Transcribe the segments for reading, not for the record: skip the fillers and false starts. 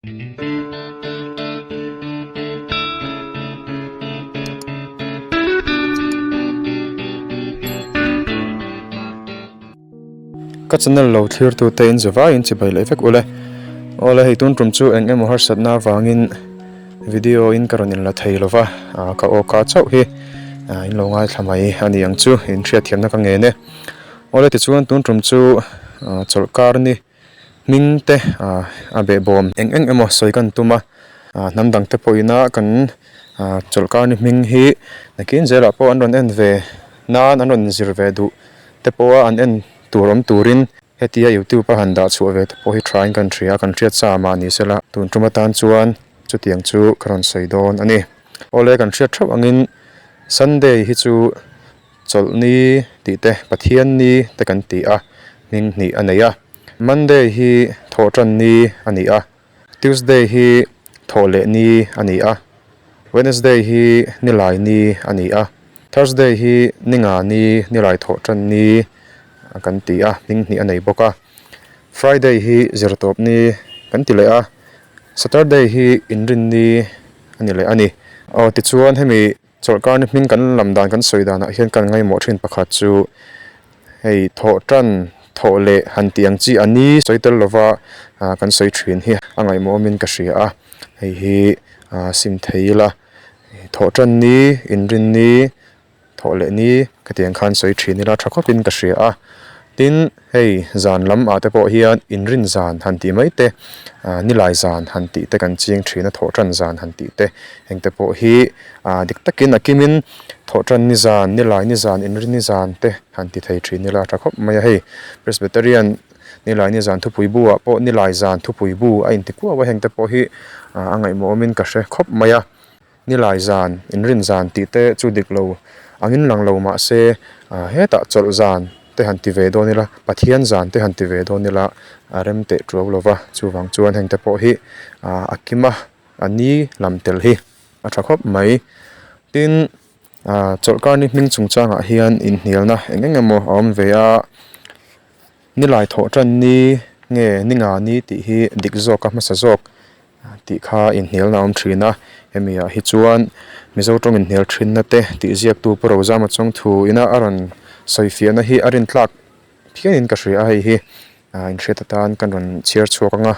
Ka channel lo thlir tu te in zavai in chibai leh vek ule. Awle hei tun tum chu eng emaw harsatna avangin video in ka rawn in la thei lova ka aw ka chauh hi in lo ngaithla mai a ni ang chu in hriatthiamna ka ngen e. Awle tichuan tun tum chu chawlhkar ni hming te a behbawm eng eng emaw sawi kan tum a hnam dang te pawhin a kan chawlhkar ni hming hi nakin zelah pawh an rawn en ve nan an rawn zir ve duh te pawha an en tur awm turin hetia youtube a han dah chhuah ve te pawh hi thain kan hria kan hriat sa mah ni sela tun tum atan chuan chutiang chu ka rawn sawi dawn a ni. Awle kan hriat theuh angin Sunday hi chu Chawlhni tih te Pathianni te kan ti a hming hnih a nei a Monday hi Thawhtanni a ni a. Tuesday hi thawhleh ni a ni a, Wednesday hi nilai ni a ni a, Thursday hi ninga ni, nilai thawh tan ni kan ti a, hming hnih a nei bawk a. Friday hi zirtawp ni kan ti leh a, Saturday hi inrin ni a ni leh a ni. Aw tichuan hemi Chawlhkarna hming kan lam dan kan sawi danah hian kan ngaimawh thin pakhat chu hei thawh tan thawh leh han tih ang chi a ni sawi tel lova kan sawi thin hi a ngaihmawh awmin ka hria a hei hi sim thei ila thawh tan ni inrin ni thawh leh ni ka tih ang khan sawi thin ila tha khawpin ka hria a tin. Hei zan lam ah te pawh hian inrin zan han tih mai te ah nilai zan han tih te kan ching thin a thawhtan zan han tih te eng te pawh hi ah dik takin a kimin thawhtan ni zan nilai ni zan inrin ni zan te han ti thei thin ila a tha khawp mai a hei Presbyterian nilai ni zan thupui bu ah pawh nilai zan thupui bu a inti kuau a heng te pawh hi ah a ngaihmawh awmin ka hre khawp mai a. Nilai zan, inrin zan tih te chu dik lo angin lang lo mah se hetah chawlh zan te han ti ve dawn ila, Pathian zan te han ti ve dawn ila a rem teh tuau lo va, chuvang chuan heng te pawh hi a kim a, a ni lam tel hi a tha khawp mai. Tin, chawlhkar ni hming chungchangah hian inhnialna eng eng emaw a awm ve a. Nilai thawh tan ni nge ni nga ni tih hi dik zawk a hmasa zawk tih kha inhnialna a awm thin a, hemi ah hi chuan Mizo tawng inhnial thinna te tih ziaktu Pu Rozama chawng thu ina a rawn sawi fiahna hi a rintlak phianin ka hria a, hei hi inhriat atan kan rawn chhiar chhuak ang a.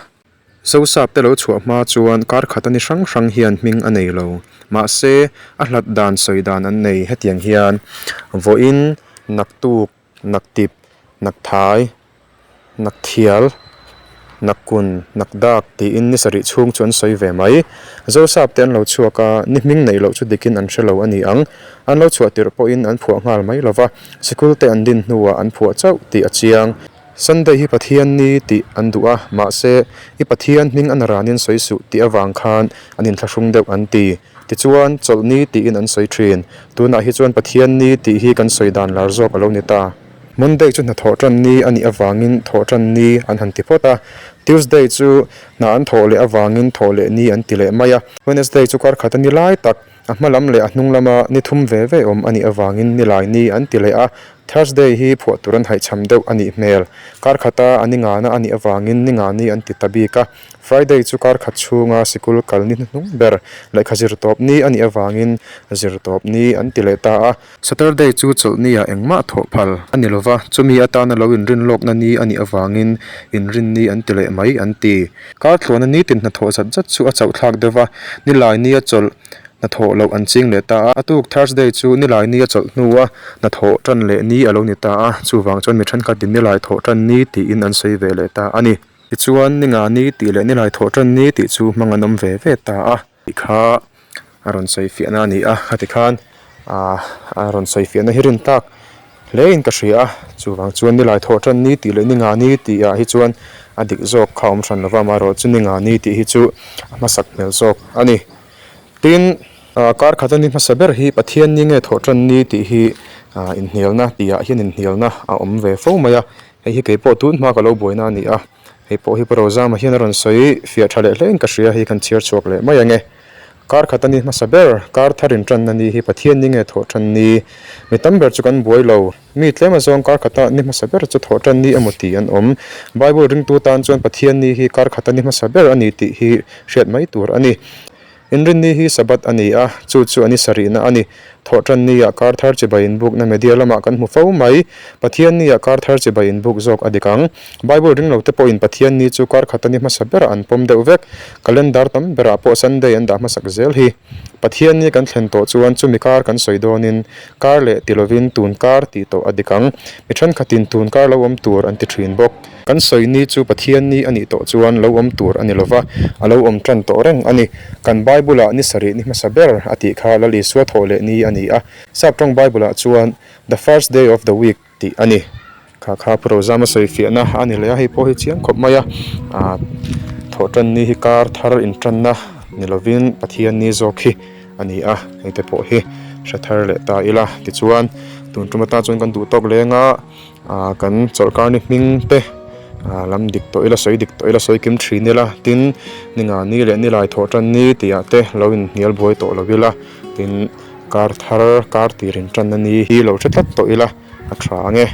Zosap te lo chhuah hma chuan kar khat a ni hrang hrang hian hming a nei lo. Mahse, a hlat dan sawi dan an nei hetiang hian vawiin naktuk Naktip, Nakthai, Nakthial, Nakkun, Nakdak tiin ni sarih chhung chu an sawi ve mai. Zosap te an lo chhuak a, ni hming neih loh chu dikin an hre lo a ni ang. An lo chhuah tirh pawhin an phuah nghal mai lo va, sikul te an din hnuah an phuah chauh tih a chiang. Sunday hi Pathian ni tih an duh a, mahse, i Pathian hming a naranin sawi suh tih avang khan an inthlahrung deuh an ti. Tichuan, chawlhni tiin an sawi thin. Tunah hi chuan Pathianni tih hi kan sawi dan lar zawk a lo ni ta. Monday chu hnathawh tan ni a nih avangin thawh tan ni an han ti phawt a. Tuesday chu hna an thawh leh avangin thawh leh ni an ti leh mai a. Wednesday chu kar khat a ni lai tak, a hma lam leh a hnung lama ni thum ve ve awm a nih avangin ni lai ni an ti leh a. Thursday hi phuah tur an haihchham deuh a nih hmel. Kar khata a ni ngana a nih avangin ni nga ni an ti ta bik a. Friday chu kar khat chhunga sikul kal ni hnuhnung ber lehkha zir tawp ni a nih avangin zir tawp ni an ti leh ta a. Saturday chu chawlhni ah engmah thawh phal a ni lova, chumi atana lo inrin lawkna ni a nih avangin inrin ni an ti leh mai an ti. Kar tluana nitin hnathawh zat zat chu a chauh thlak deuh va, nilai nia chawlh hnathawh loh an ching leh ta a. A tuk Thursday chu nilai nia chawlh hnua hnathawh tan leh ni a lo ni ta a, chuvang chuan mi thenkhatin nilai thawh tan ni tiin an sawi ve leh ta a ni. Tichuan ni nga ni tih leh ni lai thawh tan ni tih chu hmang an awm ve ve ta a. Tih kha a rawn sawi fiahna a ni a, khati khan ah a rawn sawi fiahna hi rin tak hle in ka hria a, chuvang chuan ni lai thawh tan ni tih leh ni nga ni tih ah hi chuan a dik zawk kha a awm hran lova amaherawh chu ni nga ni tih hi chu a hmasak hmel zawk a ni. Tin ah kar khat a ni hmasa ber hi Pathian ni nge thawh tan ni tih hi ah inhnialna tih ah hian inhnialna a awm ve fo mai a. Hei hi keipawh tun hma ka lo buaina a ni a, hei pawh hi Pu Rozama hian a rawn sawi fiah tha leh hlein ka hria, hei kan chhiar chhuak leh mai ang e. Kar khat a ni hmasa ber, kar thar inṭanna ni hi Pathian ni nge thawh ṭan ni? Mi tam ber chu kan buai lo. Mi tlem azawng kar khata ni hmasa ber chu thawh ṭan ni emaw tih an awm. Bible ringtu tan chuan Pathian ni hi kar khata ni hmasa ber a ni tih hi hriat mai tur a ni. Inrinni hi Sabbath a ni a, chu chu a ni sarihna a ni. Thawhṭannia kar thar chibai inbukna media lamah kan hmu fo mai. Pathiannia kar thar chibai inbuk zawk a dik ang. Bible ringlote pawhin Pathianni chu kar khata ni hmasa berah an pawm deuh vek. Calendar tam berah pawh Sunday an dah hmasak zel hi. Pathianni kan thlen tawh chuan chumi kar kan sawi dawnin kar leh ti lovin tun kar tih tawh a dik ang. Mi thenkhatin tun kar lo awm tur an ti thin bawk. Kan sawi ni chu Pathian ni a nih tawh chuan lo awm tur a ni lova, a lo awm tan tawh reng a ni. Kan Bible-ah ni sarih ni hmasa ber a tih kha Lal Isua thawh leh ni a ni a. Sap tawng Bible-ah chuan The first day of the week tih a ni. Kha kha Pu Rozama sawi fiahna a ni leh a, hei pawh hi chiang khawp mai a. Thawh tan ni hi kar thar intanna ni lovin Pathian ni zawk hi a ni a, hei te pawh hi hre thar leh ta ila. Tichuan, tun tum atan chuan kan duh tawk leng a. Ah kan chawlhkar ni hming te ah lam dik tawh ila sawi dik tawh ila sawi kim thin ila tin ni nga ni leh ni lai thawh tan ni tih ah te lo inhnial buai tawh lo ila tin kar thar kar tir in tan na ni hi lo hre tlat tawh ila a tha ang e.